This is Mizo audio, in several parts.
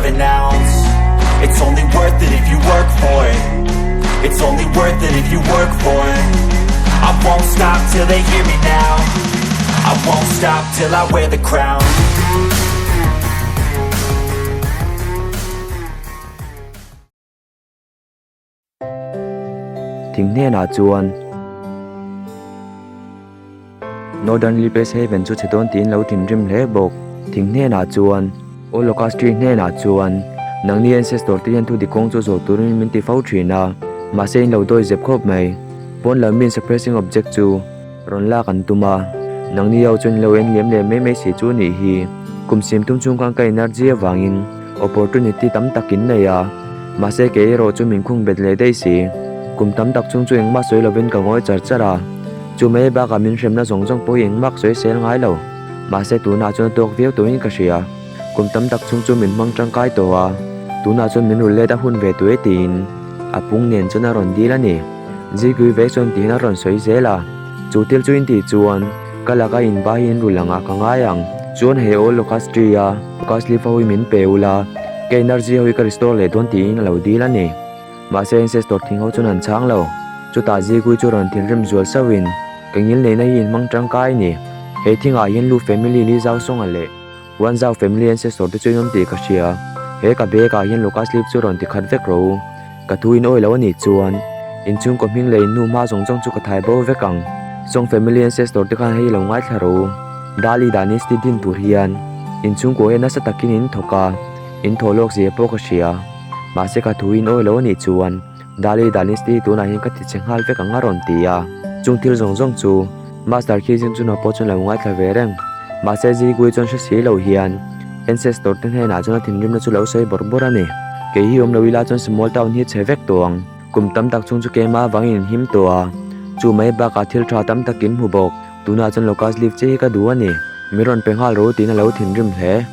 an ounce. It's only worth it if you work for it. It's only worth it if you work for it. I won't stop till they hear me now. I won't stop till I wear the crown. Thing hnenah chuan Northern Lipes Haven chu chhe dawn tiin lo thinrim hle bawk. Thing hnenah chuan Aw Locust Tree hnenah chuan Nangni ancestor te hian thu dik kawng chu zawh turin min ti fo thin a, mahse in lo dawi zep khawp mai. Pawn lam min suppressing object chu rawn lak an tum a, nangni ho chuan in lo en liam leh mai mai si chu nih hi. Kum sim tum chung khan ka energy avangin opportunity tam tak in nei a, mahse kei erawh chu min khung bet leh daih si. Kum tam tak chung chu engmah sawi lovin ka ngawi char char a, chu mai bakah min hremna zawng zawng pawh hi engmah ka sawi sel ngai lo. Mahse tunah chuan a tawk viau tawhin ka hria. Kum tam tak chhung chu min hmang tangkai tawh a, tunah chuan min rul let a hun ve tawh e tiin a pung nen chuan a rawn dil a ni. Zikui vek chuan tiin a rawn sawi zel a, chu thil chu in tih chuan ka laka in ba hi in rul angah ka ngai ang. Chuan he aw Locust Tree a Locust Leaf ho hi min pe ula, ka energy ho hi ka restore leh dawn tiin a lo dil a ni. Mahse ancestor thing ho chuan an chhang lo. Chutah Zikui chu rawn thinrim zual sauhin, Ka ngil neihna hi in hmang tangkai a ni. He thingah hian Lu family li zau sawnga leh Wan Zau family ancestor te chu in awm tih ka hria. He ka bag ah hian Locust Leaf chu rawn ti khat vek rawh u. Ka thu in awi lo a nih chuan in chhungkaw hming leh in hnu hma zawng zawng chu ka thai bo vek ang. Song family ancestor te khan hei lo ngaithla rawh u. Dali Dynasty din tur hian in chhungkaw hian nasa takin in thawk a, in thawh lawk zia pawh ka hria. Mahse ka thu in awi lo a nih chuan Dali Dynasty tunah hian ka ti che nghal vek ang a rawn ti a. Chung thil zawng zawng chu Master khi zing chunah pawh chuan lo ngaithla ve reng. Mahse Zigui chuan hre si lo hian Ancestor te hnenah chuan a thinrimna chu lo sawi bawrh bawrh a ni. Kei hi awm lo ila chuan Small Town hi a chhe vek tawh ang. Kum tam tak chhung chu keimah avangin in him tawh a. Chu mai bakah thil tha tam tak in hmu bawk. Tunah chuan Locust Leaf che hi ka duh a ni. Mi rawn pe nghal rawh u tiin a lo thinrim hle.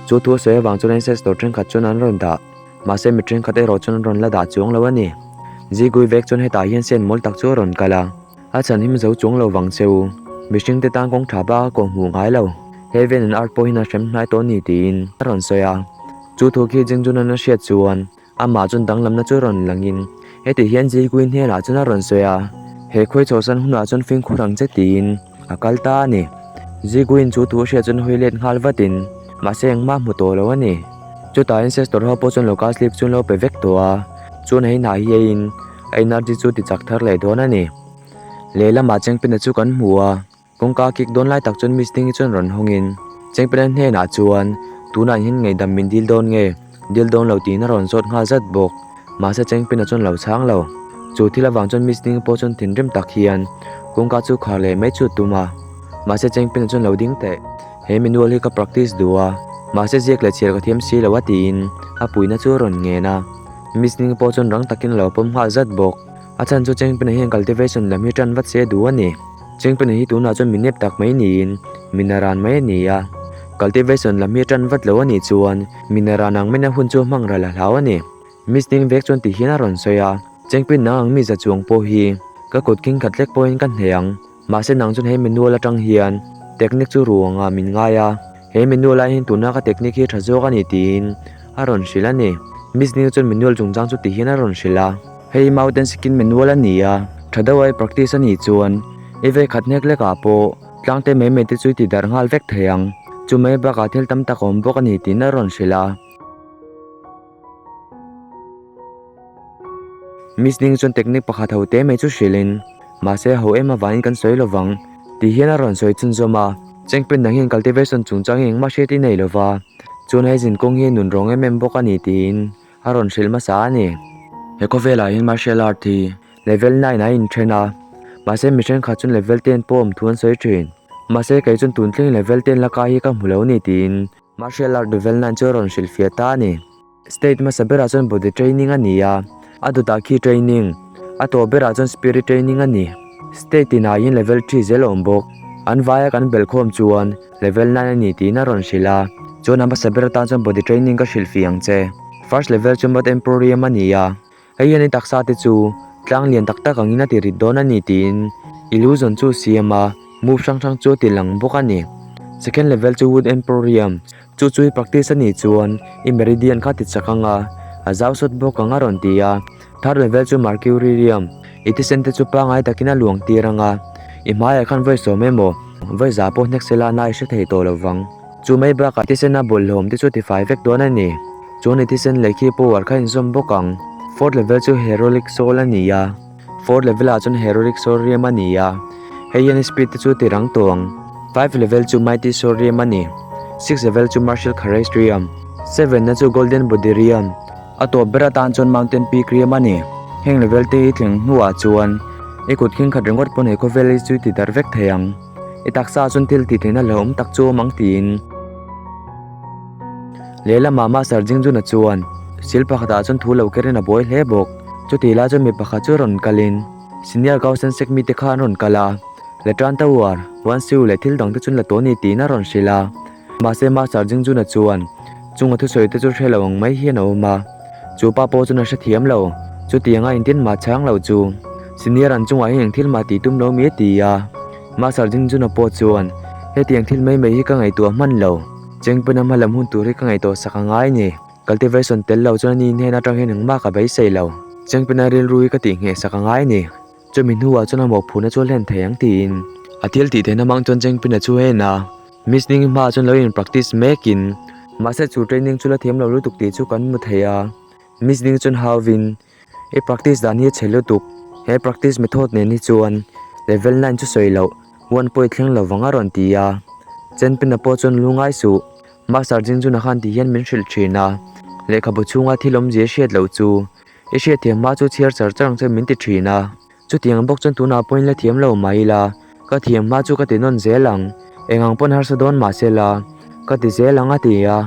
Chu thu a sawi avang chuan Ancestor thenkhat chuan an rawn dah. Mahse mi thenkhat erawh chuan an rawn la dah chuang lo a ni. Zigui vek chuan hetah hian sen mawl tak chu a rawn kal a. A chhan him zo chuang lo vang che u. Mihring te tan kawng tha bak a kawh hmuh ngai lo. Heaven and earth pawhin a hrem hnai tawh ni tiin a rawn sawi a. Chu thu khi Jingjunan a hriat chuan amah chuan danglamna chu rawn langin heti hian Zikui hnenah chuan a rawn sawi a, He khawi chhuahsan hunah chuan fimkhur ang che tiin a kal ta a ni. Zikuiin chu thu a hriat chuan hawi let nghal vatin mahse engmah hmu tawh lo a ni. Chutah ancestor ho pawh chuan locust leaf chu an lo pe vek tawh a, chuan hei hnah hi eiin A energy chu ti chak thar leh dawn a ni. Lehlamah Chengpina chu kan hmu a, kawngka kik dawn lai tak chuan Miss Ding-i chuan rawn hawngin Chengpina hnenah chuan tunah hian ngaihdam min dil dawn nge, dil dawn lo tiin a rawn zawt nghal zat bawk. Mahse Chengpina chuan lo chhang lo. Chu thil avang chuan Miss Ding-i pawh chuan thinrim tak hian kawngka chu khar leh mai chu a tum a. Mahse Chengpina chuan lo ding teh. He manual hi ka practice duh a, mahse ziak leh chhiar ka thiam si lo a tiin a puihna chu a rawn ngen a. Miss Ning pawh chuan rang takin a lo pawm nghal zat bawk. A chhan chu Chengpena hian cultivation lam hi tan vat se a duh a ni. Chengpena hi tunah chuan mi nep tak mai niin mi naran mai a ni a. Cultivation lam hi tan vat lo a nih chuan mi naran ang maina hun chu a hmang ral a hlau a ni. Miss Ning vek chuan ti hian a rawn sawi a, Chengpin nang ang mi za chuang pawh hi ka kut khing khat hlek pawhin ka hneh ang. Mahse nang chuan he manual atang hian technique chu ruang ah min ngai a, he manual ah hian tuna ka technique hi tha zawk a ni tiin a rawn hrilh a ni. Miss Neil chuan manual chungchang chu ti hian a rawn hrilh a, hei mountain skin manual a ni a, tha deuh a i practice a nih chuan i ve khat hnek lek ah pawh tlang te mai mai te chu i ti darh nghal vek thei ang, chu mai bakah thil tam tak a awm bawk a ni tiin a rawn hrilh a. Miss Ning chuan technique pakhat ho te mai chu hrilhin, Mahse ho em avangin kan sawi lovang, tih hian a rawn sawi chhunzawm a. Chengpen dang hian cultivation chungchang hi engmah hriat i nei lova, chuan hei zin kawng hi nun rawng em em bawk a ni tiin a rawn hrilh hmasa a ni. He khawvelah hian martial art hi level nine ah a inthen a, mahse mi thenkhat chuan level ten pawh awm thu an sawi thin. Mahse kei chuan tun thleng level ten laka hi ka hmu lo a ni tiin martial art level nine chu a rawn hrilhfiah ta a ni. State hmasa berah chuan body training a ni a, a dawtah khi training, a tawh berah chuan spirit training a ni. State tinah hian level 3 zel a awm bawk. An vaia kan belhkhawm chuan level 9 a ni tiin a rawn hrilh a, chuan a hmasa ber atan chuan body training ka hrilh fih ang che. First level chu Mud Emporium a ni a, hei hian i taksa te chu tlang lian tak tak angin a ti rit dawn a ni tiin illusion chu a siam a, move hrang hrang chu a ti lang bawk a ni. Second level chu Wood Emporium, chu chu i practice a nih chuan i meridian kha ti chak ang a, a zau sawt bawk ang a rawn ti a. Third level chu Mercury Realm, i thisen te chu pangai takin a luang tir ang a, i hmaiah khan vawi sawm emaw, vawi za pawh hnek sela na i hre thei tawh lo vang. Chu mai bakah i thisen a bawlhhlawm te chu tifai vek dawn a ni. Chuan i thisen leh khi power kha inzawm bawk ang. Fourth level chu Heroic Soul a ni a. Fourth level ah chuan Heroic Soul Realm a ni a, hei hian speed te chu ti rang tawh ang. Five level chu Mighty Soul Realm a ni. Six level chu Martial Courage Realm. Seven na chu Golden Body Realm. A tawp ber atan chuan Mountain Peak Realm a ni. Heng level te hi thleng hnuah chuan i kut khing khat ringawt pawh nei khawvel hi chu i ti darh vek thei ang. I taksa ah chuan thil tih theihna hlauhawm tak chu awm ang tiin. Lehlamah Master Jingjuna chuan sil pakhatah chuan thu lo kerin a buai hle bawk. Chutih lai chuan mi pakhat chu rawn kalin Senior Gausen Sek mite kha an rawn kal a, Letran Tower, Wan Siu leh thil dangte chu an la tawh a ni tiin a rawn hrilh a. Mahse Master Jingjuna chuan chunga thusawi te chu hre lo ang mai hian a awm a, chu pa pawh chuan a hrethiam lo. Chutianga engtin mah chhang lo chu Senior an chungah hian eng thil mah tih tum lo mi a ti a. Master Jingjuna pawh chuan hetiang thil mai mai hi ka ngaihtuah hman lo. Chengpena hma lam hun tur hi ka ngaihtuah sak a ngai ni. Cultivation tel lo chuan ani hnen atang hian engmah ka beisei lo. Chengpena rilru hi ka tih ngheh sak a ngai ni. Chumi hnuah chuan a mawhphurhna chu a hlen thei ang tiin. A thil tih theihna hmang chuan Chengpena chu a en a. Miss Ning hmaah chuan lo in practice mekin. Mahse chu training chu la thiam lo lutuk tih chu kan hmu thei a. Miss Ning chuan hauvin I practice dan hi a chhe lutuk. He practice method nen hi chuan level nine chu sawi loh, one pawh i thleng lo vang a rawn ti a. Chenpina pawh chuan lu ngai suh. Master Jingjuna khan ti hian min hrilh thin a, lehkhabu chhunga thil awmzia hriat loh chu i hriatthiam hma chu chhiar char char ang che min ti thin a. Chutiang bawk chuan tunah pawhin la thiam lo mai ila, ka thiam hma chu ka ti nawn zel ang, eng ang pawn harsa dawn mah se la, ka ti zel ang a ti a.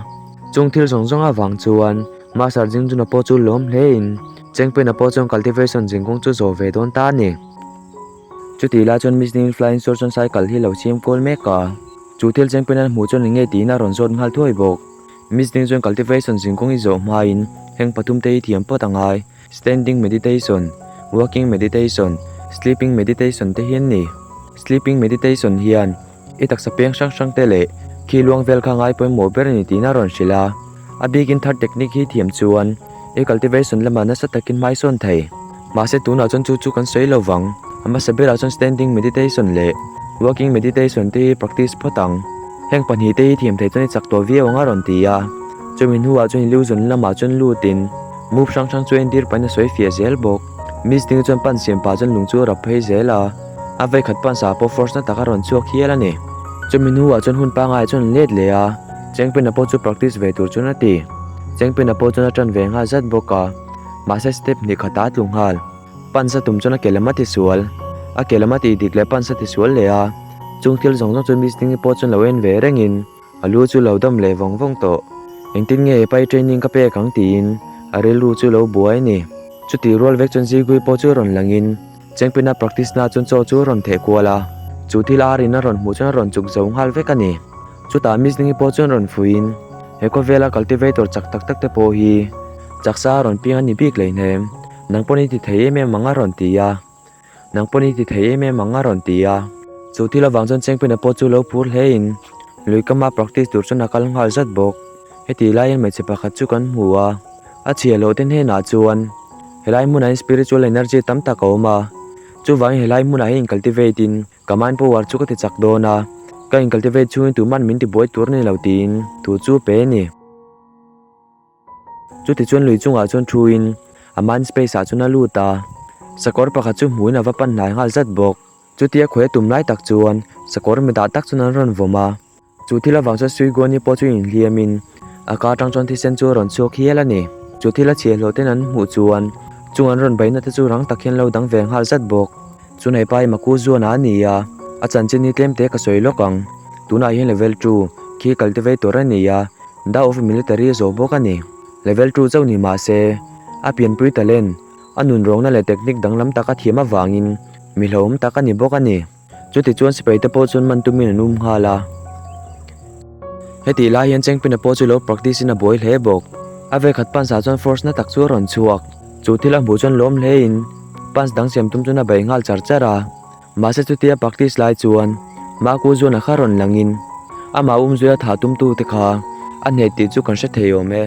Chung thil zawng zawng avang chuan Master Jingjuna pawh chu lawm hlein Chengpena pawh chuan cultivation zingkawng chu zawh ve dawn ta a ni. Chutih lai chuan Miss Ning Flying Sword chuan cycle hi lo siam kual mek a, chu thil Chengpena hmuh chuan eng nge tiin a rawn zawt nghal thuai bawk. Miss Ning chuan cultivation zingkawng hi zawh hmain heng pathum te hi thiam phawt a ngai. Standing meditation, walking meditation, sleeping meditation te hi an ni. Sleeping meditation hian i taksa peng hrang hrang te leh khi luang vel kha ngai pawimawh ber a ni tiin a rawn hrilh a. A bikin third technique hi thiam chuan i cultivation lamah nasa takin hmai sawn thei. Mahse tunah chuan chu chu kan sawi lo vang. A hmasa berah chuan standing meditation leh walking meditation te hi practice phawt ang. Heng pahnih te hi thiam thei chuan i chak tawh viau ang a rawn ti a. Chumi hnuah chuan illusion lamah chuan lutin move hrang hrang chu entir pahin a sawi fiah zel bawk. Miss ding chuan pan siam pah chuan lung chu a rap phei zel a, a vei khat pan sa pawh force na tak a rawn chhuak hial a ni. Chumi hnuah chuan hun pangai chuan an let leh a, Chengpina pawh chu practice ve tur chuan a ti. Chengpina pawh chuan a tan ve nghal zat bawk a, mahse step hnih khat a tlu nghal. Pan sa tum chuan a ke lam a ti sual, a ke lam a tih dik leh pan sa ti sual leh a, chung thil zawng zawng chu Miss Dingi pawh chuan lo en ve rengin, A lu chu lo dam leh vawng vawng tawh. Engtin nge pai training ka pek ang tiin a rilru chu lo buai a ni. Chutih rual vek chuan Zigui pawh chu rawn langin Chengpina practice na chuan chaw chu a rawn theh kual a, chu thil a rin a rawn hmuh chuan a rawn chuk zo nghal vek a ni. Chutah Miss Ningi pawh chuan rawn fuiin he khawvela cultivator chak tak tak te pawh hi chaksa a rawn piang a ni bik leihnem, nang pawn i ti thei em em ang a rawn ti a. Nang pawn i ti thei em em ang a rawn ti a. Chu thil avang chuan Chengpina pawh chu lo phur hle in lui kama practice tur chuan a kal nghal zat bawk. Heti laiin hmeichhe pakhat chu kan hmu a, a chhia loh te hnenah chuan helai hmunah hian spiritual energy tam tak a awm a, chuvangin helai hmunah hian in cultivate in ka mind power chu ka ti chak dawn a, ka in cultivate chhungin tuman min ti buai tur a ni lo tiin thu chu pe a ni. Chutichuan lui chungah chuan thuin a mind space ah chuan a lut a, sakawr pakhat chu hmuin a va pan hnai nghal zat bawk. Chutia khawi a tum lai tak chuan sakawr mi dah tak chuan an rawn vawm a, chu thil avang chuan Suiguani pawh chu inhliamin a ka atang chuan thisen chu a rawn chhuak hial a ni. Chu thil a chhiahhlawh ten an hmuh chuan chung an rawn beihna te chu rang tak hian lo dang ve nghal zat bawk. Chunei pa hi Maku Zuana a ni a, a chanchin hi tlem te ka sawi lawk ang. Tunah hian level 2 khi cultivator a ni a, Dao of Military a zawh bawk a ni. Level 2 chauh ni mah se, a pianpui talent, a nunrawngna leh technique danglam tak a thiam avangin mi hlauhawm tak a ni bawk a ni. Chutichuan sipai te pawh chuan man tumin an um nghal a. Hetih lai hian Chengpina pawh chu lo practice in a buai hle bawk. A vekhat pans ah chuan force na tak chu a rawn chhuak. Chu thil a hmuh chuan lawm hle in pans dang siam tum chuan a bei nghal char char a. Mahse chutia practice lai chuan Maku zuan a kha rawn lang in. Amah umzuia thah tumtute kha a hneh tih chu kan hre thei awm e.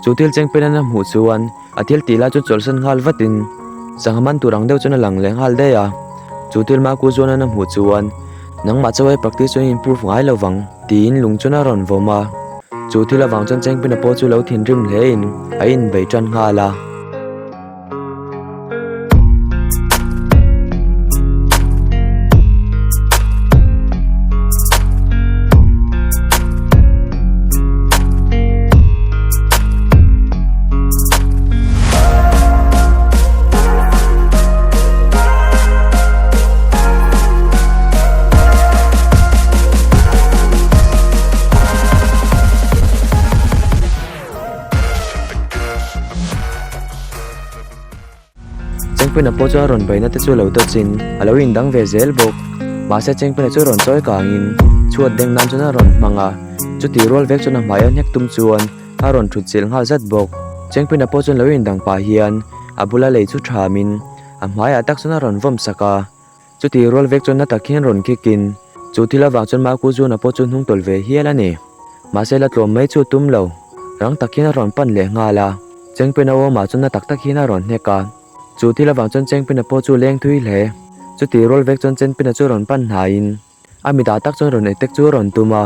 Chu thil cheng pen a hmuh chuan a thil tih lai chu chawlhsan nghal vatin sangha man tur ang deuh chuan a lang leh nghal daih a. Chu thil Maku Zuanan a hmuh chuan nangmah chaw ei practice chuan i improve ngai lo vang tiin lung chuan a rawn vawm a. Chu thil avang chuan Chengpina pawh chu lo thinrim hlein a inbei tan nghal a. Chengpina pawh chu a rawn beihna te chu lo dawchin a lo indang ve zel bawk. Mahse Chengpina chu rawn chawi kangin chhuat deng nan chuan a rawn hmang a, chutih rual vek chuan a hmaia hnek tum chuan a rawn thut chilh nghal zat bawk. Chengpina pawh chuan lo indang pah hian a bula lei chu thamin a hmaiah tak chuan a rawn vawm sak a. Chutih rual vek chuan na tak hian rawn khik in, chu thil avang chuan Maku Zuna pawh chu hnung tawlh ve hial a ni. Mahse la tlawm mai chu tum lo, rang tak hian a rawn pan leh nghal a, Chengpina awmah chuan na tak tak hian a rawn hnek a. Chu thil avang chuan Chengpina pawh chu leng thui hle. Chutih rual vek chuan Chenpina chu rawn pan hnaiin, a mitah tak chuan rawn etek chu a rawn tum a.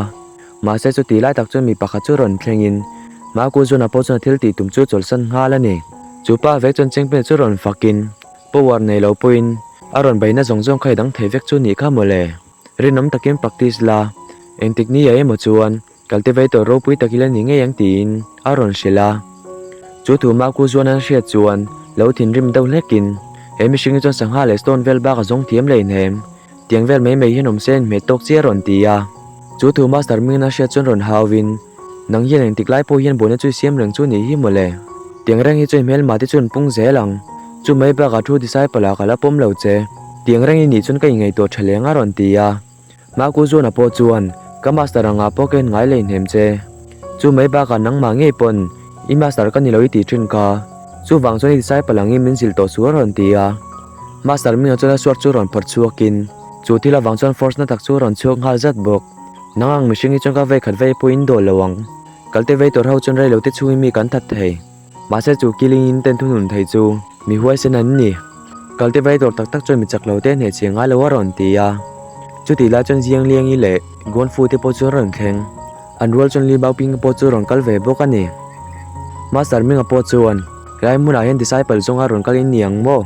Mahse chutih lai tak chuan mi pakhat chu rawn thleng in, Maku Zuna pawh chuan a thil tih tum chu chawlhsan nghal a ni. Chu pa vek chuan Chengpina chu rawn fak in, Power nei lo pawhin a rawn beihna zawng zawng kha i dang thei vek chu nih kha mawle. Rinawm takin practice la, engtik ni ah emaw chuan cultivator ropui tak ila ni ngei ang tiin a rawn hrilh a. Chu thu Maku zuan an hriat chuan lo thinrim deuh hlekin, He mihring hi chuan sangha leh stone vel bak a zawng thiam leh inhem, tiang vel mai mai hian awm se inhmeh tawk chiah a rawn ti a. Chu thu Master Mingin a hriat chuan rawn hauin, Nang hian engtik lai pawh hian buaina chu i siam reng chu nih hi mawle. Tiang reng hi chu i hmelma te chu an pung zel ang. Chu mai bakah thu disciple ah ka la pawm lo che. Tiang reng i nih chuan ka ingaihtuah tha leng a rawn ti a. Maku Zuana pawh chuan, Ka master angah pawh ka en ngai leh inhnem che. Chu mai bakah nangmah ngei pawn i master ka ni lo i tih thin kha. Chuvang chuan i disciple angin min zilh tawh suh a rawn ti a. Master Minga chuan a suar chu rawn phawrh chhuakin chu thil avang chuan force na tak chu a rawn chhuak nghal zat bawk. Nang ang mihring hi chuan ka vei khat vei pawhin dawl lo ang. Kalte vei tur ho chuan rei lo te chhungin mi kan that thei. Mahse chu killing in ten thunun thei chu mi huaisen an ni. Kalte vei tur tak tak chuan mi chak lo te hneh chhiah ngai lo a rawn ti a. Chutih lai chuan Ziang Liangi leh Guan Fu te pawh chu an rawn thleng. An rual chuan Li Bao Ping pawh chu rawn kal ve bawk a ni. Master Minga pawh chuan, Helai hmunah hian disciple zawnga rawn kal in ni ang maw?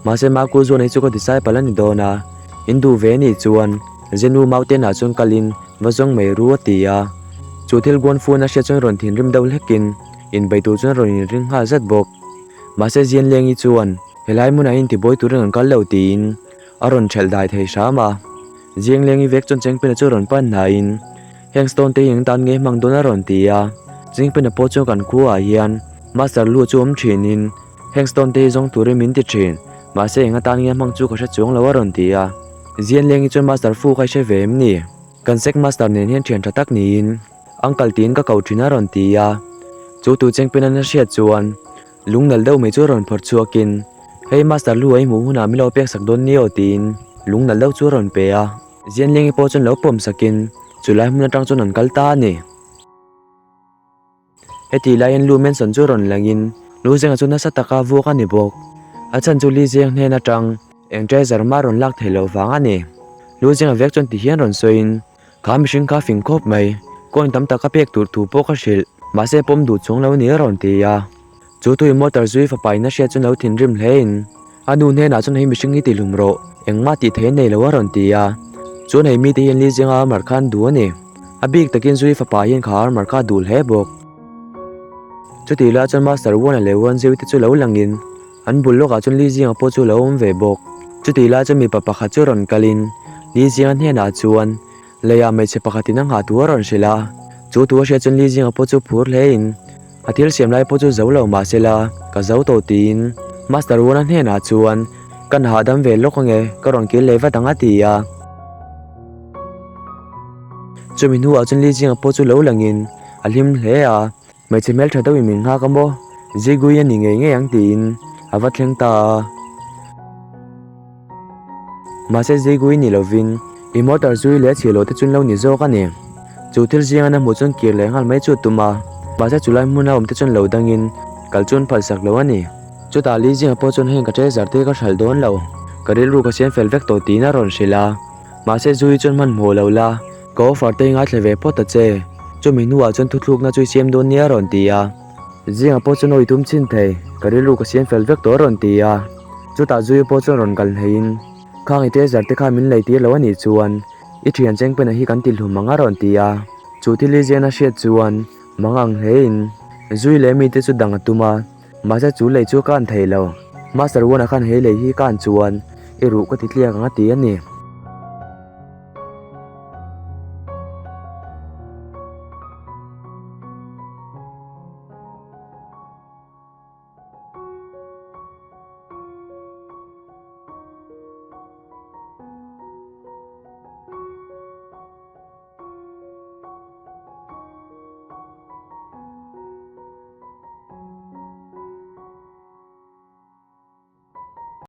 Mahse Maku zuan hi chu ka disciple a ni dawn a, in duh ve nih chuan Zenu Mountain ah chuan kalin va zawng mai ru a ti a. Chu thil Guan Fu na hriat chuan rawn thinrim deuh hlekin inbei tur chuan rawn inring nghal zat bawk. Mahse Zian Lengi chuan helai hmunah hian intibuai turin an kal lo tiin a rawn ṭhelh dai thei hram a. Ziang Lengi vek chuan Chengpena chu rawn pan hnaiin heng stone te hi eng tan nge hmang dawn a rawn ti a. Chengpena pawh chuan kan khuaah hian Master Lu chu awm ṭhinin Heng stone te hi zawng turin min ti thin, mahse eng atan nge hmang chu ka hre chuang lo a rawn ti a. Zian Lengi chuan Master Fu kha i hre ve em ni? Kan sec master nen hian thian tha tak niin Uncle tiin ka ko thin a rawn ti a. Chu tu cheng pen an hriat chuan lung nal deuh mai chu a rawn phawrh chhuakin Hei Master Lu a i hmuh hunah min lo pek sak dawn ni aw tiin lung nal deuh chu a rawn pe a. Zian Lengi pawh chuan lo pawm sakin chulai hmun atang chuan an kal ta a ni. Heti laiin Lu Manson chu rawn langin Lu Zenga chu nasa taka vuak a ni bawk. A chhan chu Li Zeng hnen atang eng treasure mah rawn lak theih loh vang a ni. Lu Zenga vek chuan ti hian rawn sawiin, Kha mihring kha fing khawp mai, coin tam tak a pek tur thu pawh ka hrilh, mahse pawm duh chuang lo ni a rawn ti a. Chu tui motor zui fapa in a hriat chuan lo thinrim hlein a nu hnenah chuan hei mihring hi ti hlum rawh, engmah tih thei a nei lo a rawn ti a. Chuan hei mite hian Li Zinga armor kha an duh a ni. A bik takin zui fapa hian kha armor kha a duh hle bawk. Chutih lai chuan Master Wan-a leh Wan Zeu te chu lo langin an bul lawkah chuan Li Zinga pawh chu a lo awm ve bawk. Chutih lai chuan mipa pakhat chu rawn kalin Li Zinga hnenah chuan Leiah hmeichhe pakhatin a nghah thu a rawn hrilh a, chu thu a hriat chuan Li Zinga pawh chu phur hlein a thil siam lai pawh chu zo lo mah se la, ka zo tawh tiin Master Wana hnenah chuan kan hahdam ve lawk ange, ka rawn kil leh vat ang a ti a. Chumi hnuah chuan Li Zinga pawh chu lo langin a hlim hle a, hmeichhe hmeltha deuhin min nghak a maw, Zigui a ni ngei ngei ang tiin a va thleng ta a. Mahse Zigui ni lovin i motor zui leh chhiah loh te chu lo ni zawk a ni. Chu thil zinga na hmuh chuan kir leh nghal mai chu a tum a, mahse chulai hmuna awm te chuan lo dangin kal chu an phalsak lo a ni. Chutah Li zinga pawh chuan heng ka treasure te ka hralh dawn lo, ka rilru ka siam fel vek tawh tiin a rawn hrilh a. Mahse Zui chuan hmanhmawh lo la, ka offer te i ngaithla ve phawt ta che, chumi hnuah chuan thuthlukna chu i siam dawn nia a rawn ti a. Zinga pawh chuan aw i tum chhin thei, ka rilru ka siam fel vek tawh a rawn ti a. Chutah Zui pawh chuan rawn kal hneihin, Khang i treasure te kha min lei tir lo a nih chuan i thian chengpena hi kan ti hlum ang a rawn ti a. Chu thil i ziahna hriat chuan mang ang hlein Zui leh mite chu dang a tum a. Mahse chu lei chu ka an thei lo. Master Wana khan he lei hi ka an chuan i ruh ka ti tliak ang a ti a ni.